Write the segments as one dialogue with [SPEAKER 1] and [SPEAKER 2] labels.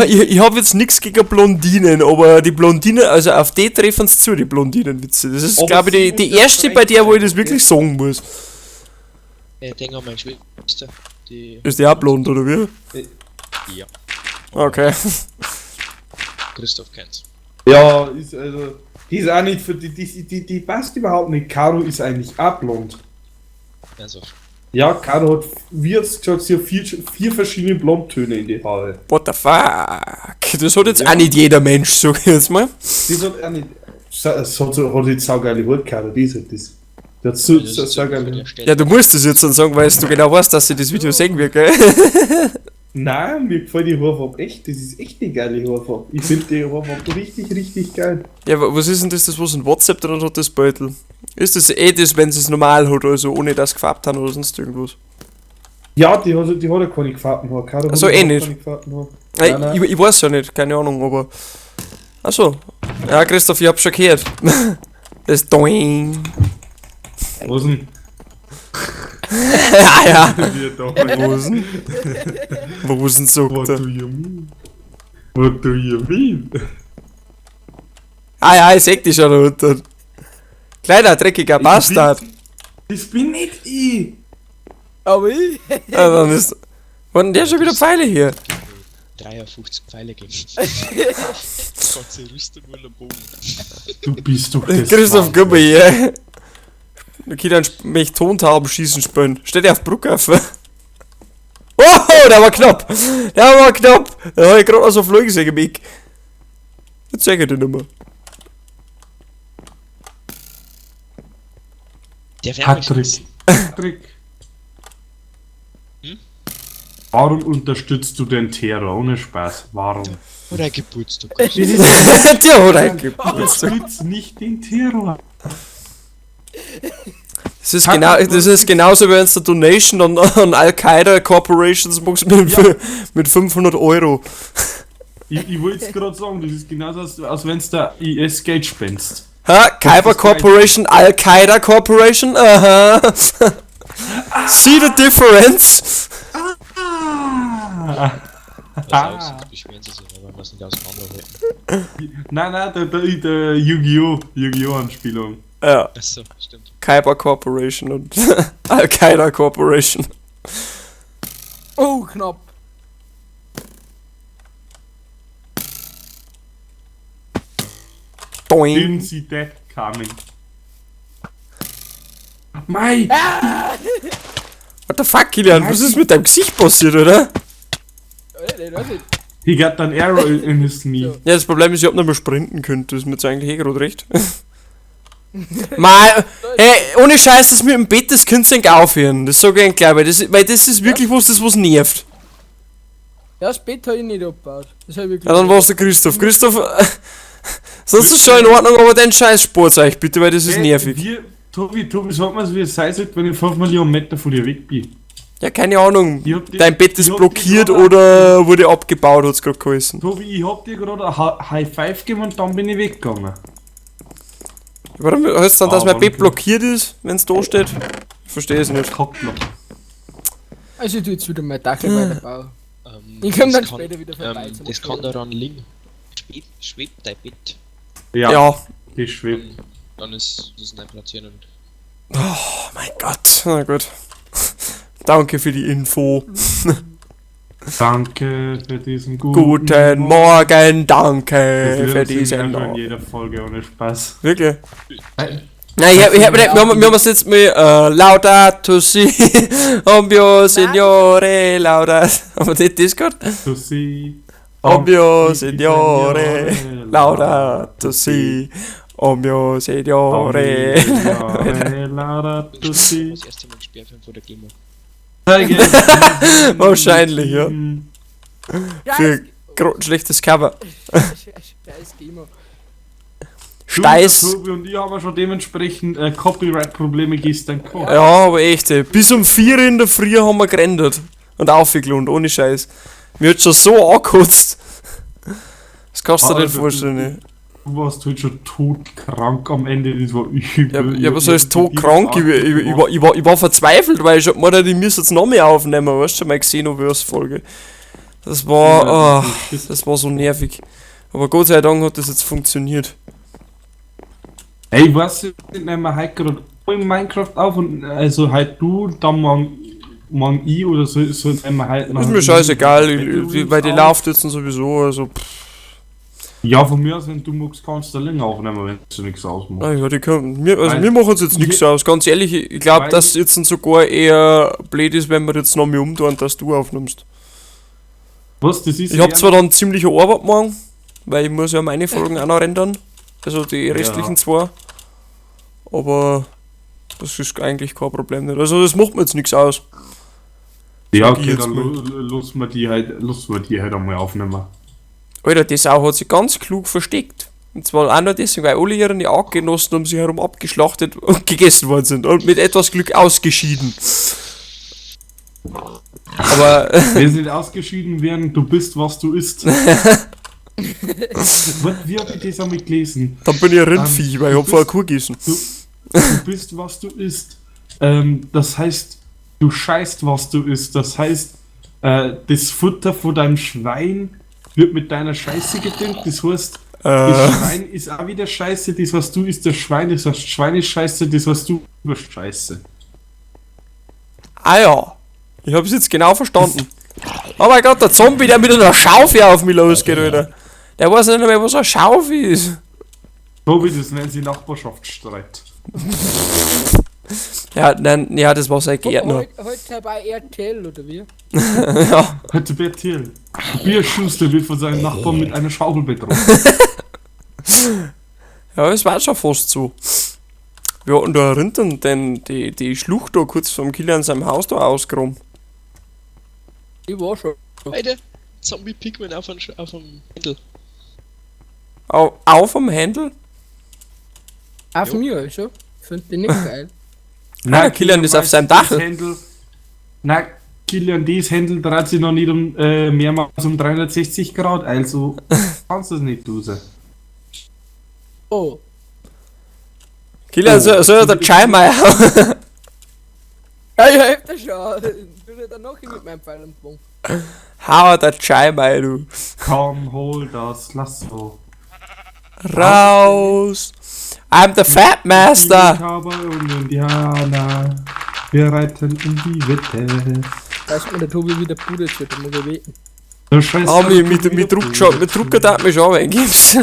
[SPEAKER 1] Ich hab jetzt nichts gegen Blondinen, aber die Blondinen, also auf die treffen es zu, die Blondinenwitze. Das ist,
[SPEAKER 2] Aber
[SPEAKER 1] glaube ich,
[SPEAKER 2] sie
[SPEAKER 1] die erste, bei der, wo ich das wirklich sagen muss.
[SPEAKER 3] Ich denke an meine Schwester. Die
[SPEAKER 1] Ist die auch blond, oder wie?
[SPEAKER 3] Ja.
[SPEAKER 1] Okay.
[SPEAKER 3] Christoph kennt's.
[SPEAKER 2] Ja, ist also. Die ist auch nicht für die, die passt überhaupt nicht. Caro ist eigentlich auch blond.
[SPEAKER 3] Ernsthaft.
[SPEAKER 2] Ja, Caro hat, wie hat's gesagt, sie hat vier verschiedene Blondtöne in die Haare.
[SPEAKER 1] What the fuck? Das hat jetzt
[SPEAKER 2] Ja.
[SPEAKER 1] auch nicht jeder Mensch, sag ich jetzt mal.
[SPEAKER 2] Das hat auch nicht. Hat jetzt saugeile Haare, Caro, die ist halt das. Die hat so,
[SPEAKER 3] Das
[SPEAKER 2] so,
[SPEAKER 3] ist
[SPEAKER 2] saugeile
[SPEAKER 3] der
[SPEAKER 2] Haare.
[SPEAKER 3] Stelle.
[SPEAKER 1] Ja, du musst das jetzt dann sagen, weil du genau weißt, dass sie das Video sehen wird, gell?
[SPEAKER 2] Nein, mir gefällt die Haarfarbe echt. Das ist echt eine geile Haarfarbe. Ich finde die Haarfarbe richtig, richtig geil.
[SPEAKER 1] Ja, was ist denn das, das was in WhatsApp drin hat, das Beutel? Ist das eh das, wenn sie es normal hat, also ohne das gefärbt haben oder sonst irgendwas?
[SPEAKER 2] Ja, die hat ja keine gefärbten Haare. Caro
[SPEAKER 1] Ach so,
[SPEAKER 2] hat
[SPEAKER 1] eh
[SPEAKER 2] überhaupt
[SPEAKER 1] nicht.
[SPEAKER 2] keine gefärbten Haare.
[SPEAKER 1] Nein,
[SPEAKER 2] Nein, nein.
[SPEAKER 1] ich weiß ja nicht, keine Ahnung, aber. Achso. Ja, Christoph, ich hab schon gehört. Das Doing.
[SPEAKER 2] Was denn?
[SPEAKER 1] Ja, ja.
[SPEAKER 2] Wir da.
[SPEAKER 1] Was denn? Was denn, sagt
[SPEAKER 2] What
[SPEAKER 1] er.
[SPEAKER 2] do you mean? What do you mean?
[SPEAKER 1] Ah ja, ich seh dich schon da unten. Kleiner, dreckiger Bastard.
[SPEAKER 2] Das bin nicht ich!
[SPEAKER 4] Aber ich.
[SPEAKER 1] Ja, dann ist. Wo hat denn der schon wieder Pfeile hier?
[SPEAKER 3] 53 Pfeile geben. Ganze Rüstung und ein Bogen.
[SPEAKER 2] Du bist doch das.
[SPEAKER 1] Christoph, komm mal her. Da kann ich mich Tontauben schießen spielen. Stell dir auf Brücke auf. Oh, der war knapp. Der war knapp. Da hab ich gerade noch so fliegen gesehen, Mick. Jetzt sag ich den nicht mehr.
[SPEAKER 3] Der
[SPEAKER 2] Patrick. Patrick.
[SPEAKER 3] Hm?
[SPEAKER 2] Warum unterstützt du den Terror? Ohne Spaß. Warum?
[SPEAKER 3] Oder Geburtstag.
[SPEAKER 1] Der hat eingebracht.
[SPEAKER 2] Unterstützt nicht den Terror.
[SPEAKER 1] Das ist, genau, das ist genauso, wie wenn du Donation an Al-Qaida Corporations machst mit 500 Euro.
[SPEAKER 2] Ich wollte es gerade sagen, das ist genauso, als wenn du da IS Geld spendest.
[SPEAKER 1] Ha? Kyber
[SPEAKER 2] Das ist
[SPEAKER 1] Corporation, Al-Qaida Corporation, aha. See the difference?
[SPEAKER 2] Ah.
[SPEAKER 3] Was auch, sonst beschweren sie sich, weil wir es nicht auseinanderhalten.
[SPEAKER 2] Nein, nein, der Yu-Gi-Oh! Yu-Gi-Oh! Anspielung.
[SPEAKER 1] Ja,
[SPEAKER 3] Achso, stimmt.
[SPEAKER 1] Kyber Corporation und Al-Qaida Corporation.
[SPEAKER 4] Oh, knapp.
[SPEAKER 1] Doing.
[SPEAKER 2] Didn't see that coming. Mei!
[SPEAKER 1] What the fuck, Kilian? Was ist mit deinem Gesicht passiert, oder?
[SPEAKER 4] Ich weiß nicht.
[SPEAKER 2] He got an arrow in his knee.
[SPEAKER 1] Ja, das Problem ist, ich hab nicht mehr sprinten können. Das ist mir jetzt eigentlich eh gerade recht. Mal, hey, ohne Scheiß, das mit dem Bett, das könnt ihr nicht aufhören. Das sag ich euch gleich, weil das ist wirklich was, das was nervt.
[SPEAKER 4] Ja, das Bett habe ich nicht abgebaut. Das hab ich wirklich
[SPEAKER 1] Ja, dann war's der Christoph. Christoph, sonst ist schon in Ordnung, aber den Scheiß spart euch bitte, weil das ist
[SPEAKER 2] Hey,
[SPEAKER 1] nervig.
[SPEAKER 2] Tobi, sag mal, wie es sein sollte, wenn ich 5 Millionen Meter von dir weg bin.
[SPEAKER 1] Ja, keine Ahnung.
[SPEAKER 2] Ich hab dir-
[SPEAKER 1] Dein Bett ist
[SPEAKER 2] ich hab
[SPEAKER 1] blockiert
[SPEAKER 2] dir gerade-
[SPEAKER 1] oder wurde abgebaut, hat's gerade geheißen.
[SPEAKER 2] Tobi, ich hab dir gerade ein High Five gegeben und dann bin ich weggegangen.
[SPEAKER 1] Warum heißt dann, dass
[SPEAKER 2] Ah,
[SPEAKER 1] mein Bett
[SPEAKER 2] okay.
[SPEAKER 1] blockiert ist, wenn's da steht? Ich verstehe es nicht.
[SPEAKER 2] Kackloch.
[SPEAKER 4] Also ich tu jetzt wieder mein Dackel weiterbauen. Ich komm
[SPEAKER 3] Das
[SPEAKER 4] dann
[SPEAKER 3] kann-
[SPEAKER 4] später wieder vorbei zum
[SPEAKER 3] Das kann daran liegen. Schwebt dein Bett.
[SPEAKER 2] Ja,
[SPEAKER 1] Ja.
[SPEAKER 2] das schwebt.
[SPEAKER 3] Dann ist das neu platzieren und.
[SPEAKER 1] Oh mein Gott. Na gut. Danke für die Info.
[SPEAKER 2] Danke für diesen guten,
[SPEAKER 1] Guten Morgen, danke
[SPEAKER 2] Das
[SPEAKER 1] für
[SPEAKER 2] singen
[SPEAKER 1] diesen
[SPEAKER 2] wir schon in
[SPEAKER 1] Morgen.
[SPEAKER 2] jeder Folge ohne Spaß.
[SPEAKER 1] Wirklich?
[SPEAKER 2] Nein.
[SPEAKER 1] Nein, ich hab, ich hab, wir haben es jetzt mit Laudato si, Ombio Signore, Laudato. Haben wir das, das gehabt?
[SPEAKER 2] To see.
[SPEAKER 1] Ombio Signore, Laudato si, Ombio Signore.
[SPEAKER 2] Signore, Laudato si.
[SPEAKER 3] Das erste Mal gesperrt werden vor der GEMA.
[SPEAKER 1] Wahrscheinlich, ja. Für schlechtes Cover.
[SPEAKER 4] Scheiß GEMA.
[SPEAKER 1] Steiß.
[SPEAKER 2] Tobi und ich haben schon dementsprechend Copyright-Probleme gestern gehabt.
[SPEAKER 1] Ja, aber echt, ey. Bis um 4 in der Früh haben wir gerendert. Und aufgelohnt, ohne Scheiß. Mir hat schon so angekotzt. Das kannst du dir nicht
[SPEAKER 2] Also,
[SPEAKER 1] vorstellen, ey.
[SPEAKER 2] Du warst heute schon todkrank am Ende, das war übel.
[SPEAKER 1] Ja, ja, was heißt todkrank? Ich war verzweifelt, weil ich hab gemeint, ich müsste jetzt noch mehr aufnehmen, weißt du, meine Xenoverse-Folge. Das war, oh, das war so nervig. Aber Gott sei Dank hat das jetzt funktioniert.
[SPEAKER 2] Ey, weißt du, nehmen wir heute gerade in Minecraft auf und also halt du, dann morgen ich oder so, so nehmen wir halt
[SPEAKER 1] Ist mir scheißegal, weil die läuft jetzt sowieso, also pff.
[SPEAKER 2] Ja, von mir aus, wenn du magst, kannst du länger aufnehmen, wenn du nichts ausmachst.
[SPEAKER 1] Ah, ja, die können, mir, also mir machen jetzt nichts aus, ganz ehrlich, ich glaube, dass jetzt sogar eher blöd ist, wenn wir jetzt noch mehr umtun, dass du aufnimmst.
[SPEAKER 2] Was, das ist?
[SPEAKER 1] Ich hab zwar dann ziemliche Arbeit morgen, weil ich muss ja meine Folgen auch noch rendern, also die restlichen zwei, aber das ist eigentlich kein Problem nicht. Also das macht mir jetzt nichts aus.
[SPEAKER 2] Ja, okay, dann lass wir die halt einmal aufnehmen.
[SPEAKER 1] Alter, die Sau hat sich ganz klug versteckt. Und zwar auch nur deswegen, weil alle ihre Artgenossen um sie herum abgeschlachtet und gegessen worden sind. Und mit etwas Glück ausgeschieden. Aber...
[SPEAKER 2] Wenn sie nicht ausgeschieden werden, du bist, was du isst. Wie hab ich das einmal gelesen?
[SPEAKER 1] Dann bin ich ein Rindvieh, weil ich hab vorher Kuh gegessen.
[SPEAKER 2] Du bist, was du isst. Das heißt, du scheißt, was du isst. Das heißt, das Futter von deinem Schwein wird mit deiner Scheiße gedüngt. Das heißt, das Schwein ist auch wieder Scheiße. Das, was du isst, das Schwein. Das heißt, Schwein ist Scheiße. Das, was du bist, Scheiße.
[SPEAKER 1] Ah ja. Ich hab's jetzt genau verstanden. Oh mein Gott, der Zombie, der mit einer Schaufel auf mich losgeht, Alter. Der weiß nicht mehr, was eine Schaufel ist.
[SPEAKER 2] Tobi, das nennen sie Nachbarschaftsstreit.
[SPEAKER 1] Ja, nein, ja, das war sein Gärtner.
[SPEAKER 4] Heute bei RTL, oder wie?
[SPEAKER 1] Ja.
[SPEAKER 2] Heute bei RTL. Tobias Schuster wird von seinem Nachbarn mit einer Schaufel bedroht.
[SPEAKER 1] Ja, es war schon fast so. Wir hatten da rinnen denn die Schlucht da kurz vom Killer in seinem Haus da ausgeräumt.
[SPEAKER 4] Ich war schon.
[SPEAKER 3] Alter, Zombie Pigman auf dem Händel.
[SPEAKER 1] Auf dem Händel?
[SPEAKER 4] Auf mir, also. Finde ich nicht geil.
[SPEAKER 1] Nein, Kilian ist auf seinem Dachel.
[SPEAKER 2] Nein, Kilian, das Händel dreht sich noch nicht um mehrmals um 360 Grad, also kannst du es nicht tun.
[SPEAKER 4] Oh.
[SPEAKER 1] Kilian, oh. Soll der Scheißmeier.
[SPEAKER 4] Ja, ich hab das schon. Ich bin ja dann noch mit meinem Pfeil und Bogen.
[SPEAKER 1] Hau der Scheißmeier, du.
[SPEAKER 2] Komm, hol das Lasso.
[SPEAKER 1] Raus! I'm the Fat Master!
[SPEAKER 2] Cowboy und Indianer, wir reiten in die Wette.
[SPEAKER 4] Weiß man, der Tobi wieder pudert wird, da muss ich beten.
[SPEAKER 1] Oh, mit Drucker darf mich schon eingibst.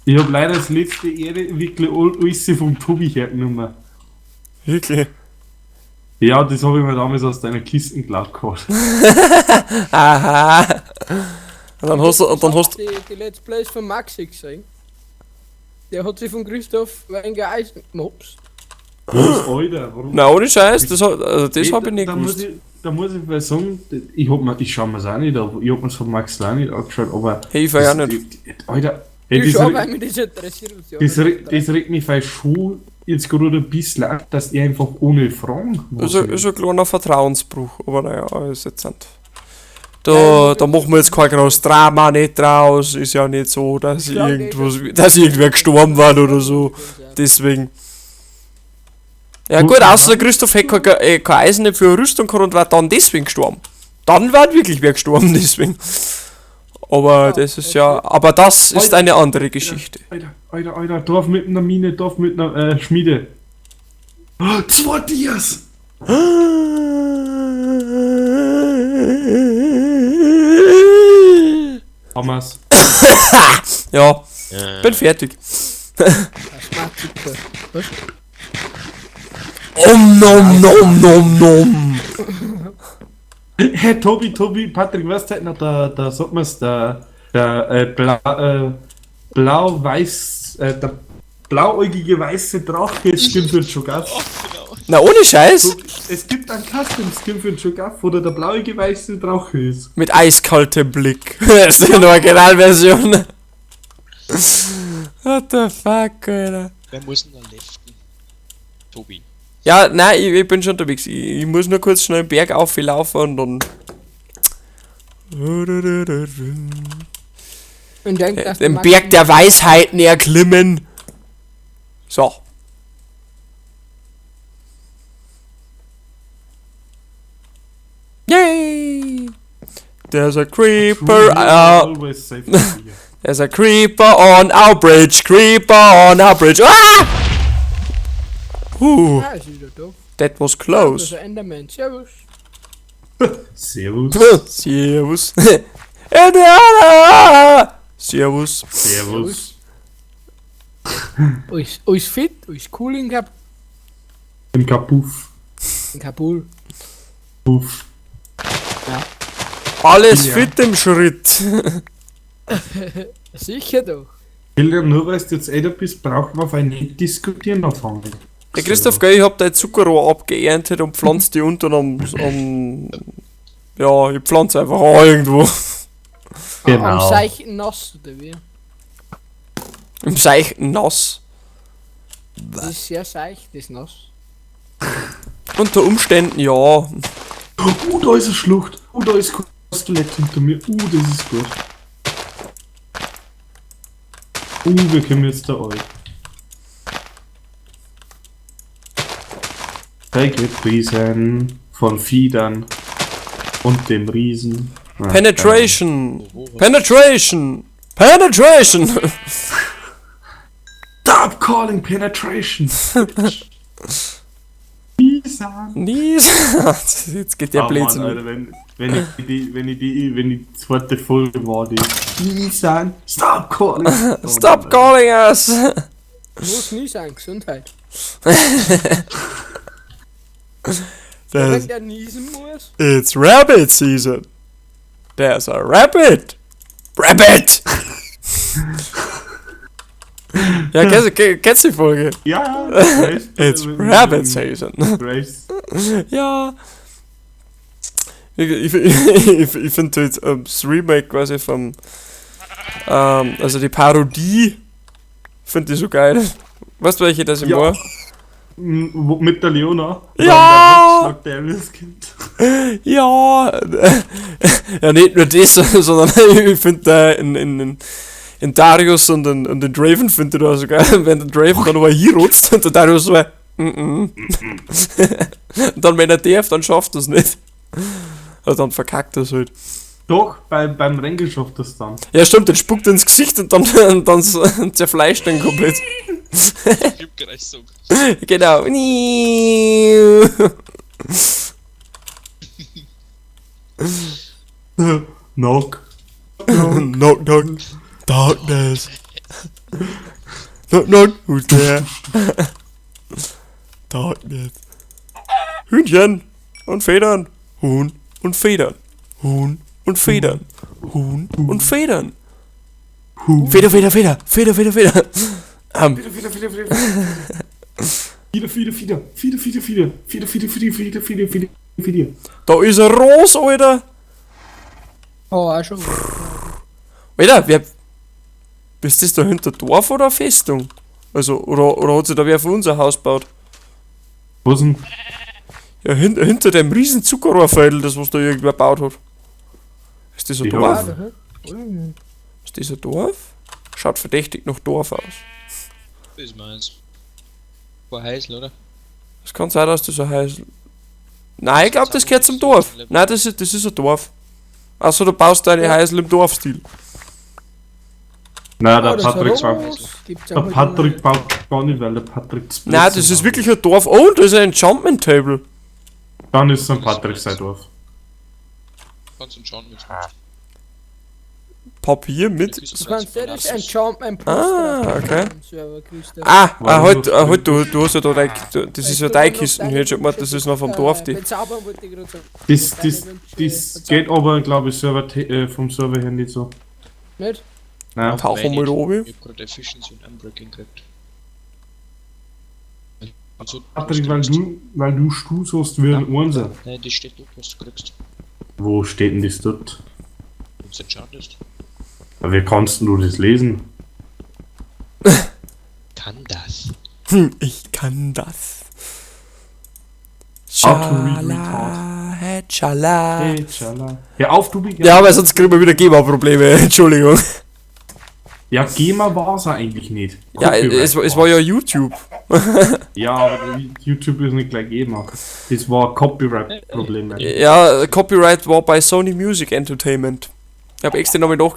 [SPEAKER 2] Ich hab leider das letzte Ehre wirklich alles vom Tobi hergenommen.
[SPEAKER 1] Wirklich?
[SPEAKER 2] Ja, das habe ich mir damals aus deiner Kiste geklaut gehabt.
[SPEAKER 1] Aha! Und dann hast du,
[SPEAKER 4] die Let's Plays von Maxi gesehen. Der hat sich von Christoph Wenger Eisen gemobst.
[SPEAKER 2] Was, Alter? Warum?
[SPEAKER 1] Na, ohne Scheiß, das, also das hab ich nicht gewusst.
[SPEAKER 2] Da muss ich mal sagen, ich schau mir's auch nicht an, ich hab mir's von Max auch nicht angeschaut, aber...
[SPEAKER 1] Hey, ich auch nicht.
[SPEAKER 2] Alter, ey,
[SPEAKER 4] ich schau, weil mich das interessiert.
[SPEAKER 2] Das regt mich vielleicht schon jetzt gerade ein bisschen an, dass er einfach ohne Fragen...
[SPEAKER 1] Ist ein kleiner Vertrauensbruch, aber naja, ist jetzt nicht... Da machen wir jetzt kein großes Drama nicht draus. Ist ja nicht so, dass irgendwer gestorben war oder so. Deswegen. Ja gut, außer Christoph hätte kein Eisen nicht für eine Rüstung gehabt und war dann deswegen gestorben. Dann war wirklich wer gestorben deswegen. Aber das ist ja. Aber das ist eine andere Geschichte.
[SPEAKER 2] Alter, Alter, Dorf mit einer Mine, Dorf mit einer Schmiede. Oh, 2 Dias! Hammers.
[SPEAKER 1] Ja, bin fertig. Om nom nom nom nom.
[SPEAKER 2] Hey Tobi, Patrick, weißt du halt noch, da sagt man's, der blau-weiß, der blauäugige weiße Drache Skin für den Cho'Gath.
[SPEAKER 1] Na, ohne Scheiß!
[SPEAKER 2] Es gibt einen Custom Skin für den Cho'Gath, wo der blauäugige weiße Drache ist.
[SPEAKER 1] Mit eiskaltem Blick. Das ist die Originalversion. What the fuck, Alter.
[SPEAKER 3] Wer muss denn da leften? Tobi.
[SPEAKER 1] Ja, nein, ich bin schon unterwegs. Ich muss nur kurz schnell den Berg auflaufen und dann...
[SPEAKER 4] Und denk, dass
[SPEAKER 1] den Berg der Weisheiten erklimmen. So. Yay! There's a
[SPEAKER 2] True
[SPEAKER 1] creeper,
[SPEAKER 2] hero always save the beer.
[SPEAKER 1] there's a creeper on our bridge, creeper on our bridge. Ah! Huh,
[SPEAKER 4] Ah, ist wieder da.
[SPEAKER 1] that was
[SPEAKER 4] Das
[SPEAKER 1] close.
[SPEAKER 4] ist ein Enderman. Servus.
[SPEAKER 2] Servus.
[SPEAKER 1] Servus. Indiana! Servus.
[SPEAKER 2] Servus.
[SPEAKER 4] Alles, alles fit, alles cool in, Kap
[SPEAKER 2] Im Kapuff.
[SPEAKER 4] in Kabul.
[SPEAKER 2] Puff.
[SPEAKER 1] Alles
[SPEAKER 2] Ja.
[SPEAKER 1] fit im Schritt.
[SPEAKER 4] Sicher doch.
[SPEAKER 2] William, nur weil du jetzt älter bist, brauchen wir auf ein nicht diskutieren anfangen.
[SPEAKER 1] Der Christoph, gell, ich hab dein Zuckerrohr abgeerntet und pflanzt die unten am. Ja, ich pflanze einfach auch irgendwo.
[SPEAKER 2] Genau.
[SPEAKER 4] Am seichten Nass, oder wie?
[SPEAKER 1] Im seichten Nass.
[SPEAKER 4] Das ist sehr seicht, das Nass.
[SPEAKER 1] Unter Umständen ja.
[SPEAKER 2] Da ist eine Schlucht. Da ist ein Skelett hinter mir. Das ist gut. Wir kommen jetzt da rein. Riesen von Fiedern und dem Riesen. Ah,
[SPEAKER 1] Penetration!
[SPEAKER 3] Wo, wo,
[SPEAKER 1] Penetration! Penetration!
[SPEAKER 2] Stop calling penetration! Nisan.
[SPEAKER 1] Nies. Jetzt geht der
[SPEAKER 2] Ah,
[SPEAKER 1] Blödsinn.
[SPEAKER 2] Mann, Alter, wenn die zweite Folge war, die Nisan, stop calling! Oh,
[SPEAKER 1] Stop
[SPEAKER 2] Mann,
[SPEAKER 1] calling us!
[SPEAKER 4] Muss nie sein, Gesundheit. Wenn
[SPEAKER 1] There's,
[SPEAKER 4] der niesen muss.
[SPEAKER 1] it's rabbit season. There's a rabbit. Rabbit! Ja, kennst du die Folge?
[SPEAKER 2] Ja, Grace,
[SPEAKER 1] It's rabbit season.
[SPEAKER 2] Grace.
[SPEAKER 1] Ja. Ich finde halt das Remake quasi vom. Also die Parodie finde ich so geil. Weißt du, welche das ich
[SPEAKER 2] Ja.
[SPEAKER 1] meine?
[SPEAKER 2] Mit der Leona.
[SPEAKER 1] Ja!
[SPEAKER 2] Der Kind.
[SPEAKER 1] Ja! Ja, nicht nur das, sondern ich finde in Darius und in Draven finde ich da so geil, wenn der Draven dann aber hier rutscht und der Darius so, mm -mm. Und dann, wenn er darf, dann schafft er es nicht. Also dann verkackt er es halt.
[SPEAKER 2] Doch, beim Rennen schafft das dann.
[SPEAKER 1] Ja, stimmt, dann spuckt er ins Gesicht und dann, und dann zerfleischt er ihn komplett.
[SPEAKER 3] Glückreich so.
[SPEAKER 1] Genau.
[SPEAKER 2] Knock.
[SPEAKER 1] Knock, knock. Darkness. Knock, knock. Who's there? Darkness. Hühnchen und Federn. Huhn und Federn. Huhn und Federn. Huhn und Federn.
[SPEAKER 2] Huhn.
[SPEAKER 1] Feder, Feder, Feder. Feder, Feder, Feder.
[SPEAKER 2] Feder, Feder, Feder, Feder. Feder, Feder, Feder. Feder, Feder, Feder. Feder, Feder, Feder, Feder, Feder, Feder, Feder.
[SPEAKER 1] Da ist ein Ros, Alter.
[SPEAKER 4] Oh, auch schon.
[SPEAKER 1] Alter, wer. Ist das da hinter Dorf oder Festung? Also, oder hat sich da wer von unser Haus gebaut?
[SPEAKER 2] Was denn?
[SPEAKER 1] Ja, hinter dem riesen Zuckerrohrfeld, das was da irgendwer gebaut hat. Ist das ein
[SPEAKER 2] Die
[SPEAKER 1] Dorf?
[SPEAKER 2] haben-
[SPEAKER 1] Ist das ein Dorf? Schaut verdächtig nach Dorf aus.
[SPEAKER 3] Das ist meins. War Heisel, oder?
[SPEAKER 1] Es kann sein, dass das ein Häusl. Nein, ich glaube, das gehört zum Dorf. Nein, das ist ein Dorf. Achso, du baust deine
[SPEAKER 4] Ja.
[SPEAKER 1] Häusl im Dorfstil.
[SPEAKER 2] Nein, der
[SPEAKER 4] Oh, das ist
[SPEAKER 2] Patrick
[SPEAKER 4] ein
[SPEAKER 2] baut.
[SPEAKER 4] Ros. Gibt's
[SPEAKER 2] Der
[SPEAKER 4] auch heute
[SPEAKER 2] Patrick baut gar nicht, weil der Patrick zu
[SPEAKER 1] Nein, das ist wirklich ein Dorf. Oh, und da ist ein Enchantment Table.
[SPEAKER 2] Dann ist St. Patrick sein Dorf.
[SPEAKER 3] Kannst du schauen mit.
[SPEAKER 1] Papier mit.
[SPEAKER 4] Du kannst ja das Enchantment Plus
[SPEAKER 1] Ah,
[SPEAKER 4] drauf
[SPEAKER 1] okay.
[SPEAKER 4] am Server, Christoph.
[SPEAKER 1] Ah, ah,
[SPEAKER 2] Warum
[SPEAKER 1] halt,
[SPEAKER 2] noch-
[SPEAKER 1] ah, halt, du hast ja da dein, das ist ja
[SPEAKER 4] Weißt du,
[SPEAKER 1] deine
[SPEAKER 4] noch
[SPEAKER 1] Kisten.
[SPEAKER 4] deine
[SPEAKER 1] Ich hätte schon gemeint, das ist noch vom
[SPEAKER 4] Wünsche,
[SPEAKER 1] Dorf, die.
[SPEAKER 4] Bezaubern wollte ich gerade sagen.
[SPEAKER 2] Das,
[SPEAKER 4] Deine
[SPEAKER 2] das,
[SPEAKER 4] Wünsche
[SPEAKER 2] das
[SPEAKER 4] verzaubern.
[SPEAKER 2] geht aber, glaube ich, vom Server her nicht so.
[SPEAKER 4] Nicht?
[SPEAKER 2] Nein.
[SPEAKER 1] Tauchen wir mal oben.
[SPEAKER 3] Ich hab gerade Efficiency und Unbreaking gekriegt. Also,
[SPEAKER 2] Patrick, weil du Stuß hast wie ein Einser.
[SPEAKER 3] Nein, das steht dort, was du kriegst.
[SPEAKER 2] Wo steht denn das dort?
[SPEAKER 3] Wenn du enchantest.
[SPEAKER 2] Aber wie kannst denn du das lesen?
[SPEAKER 3] Kann das.
[SPEAKER 1] Ich kann das.
[SPEAKER 2] How to read
[SPEAKER 1] Schala, hey, schala.
[SPEAKER 2] Hey, Schala. Hör auf, du bist.
[SPEAKER 1] Ja, weil sonst kriegen wir wieder GEMA-Probleme. Entschuldigung.
[SPEAKER 2] Ja, GEMA war es eigentlich nicht.
[SPEAKER 1] Ja,
[SPEAKER 2] Copyright
[SPEAKER 1] es war ja YouTube.
[SPEAKER 2] Ja, aber YouTube ist nicht gleich GEMA. Das war ein Copyright-Problem.
[SPEAKER 1] Ja, Copyright war bei Sony Music Entertainment. Ich habe extra nochmal nachgeschaut.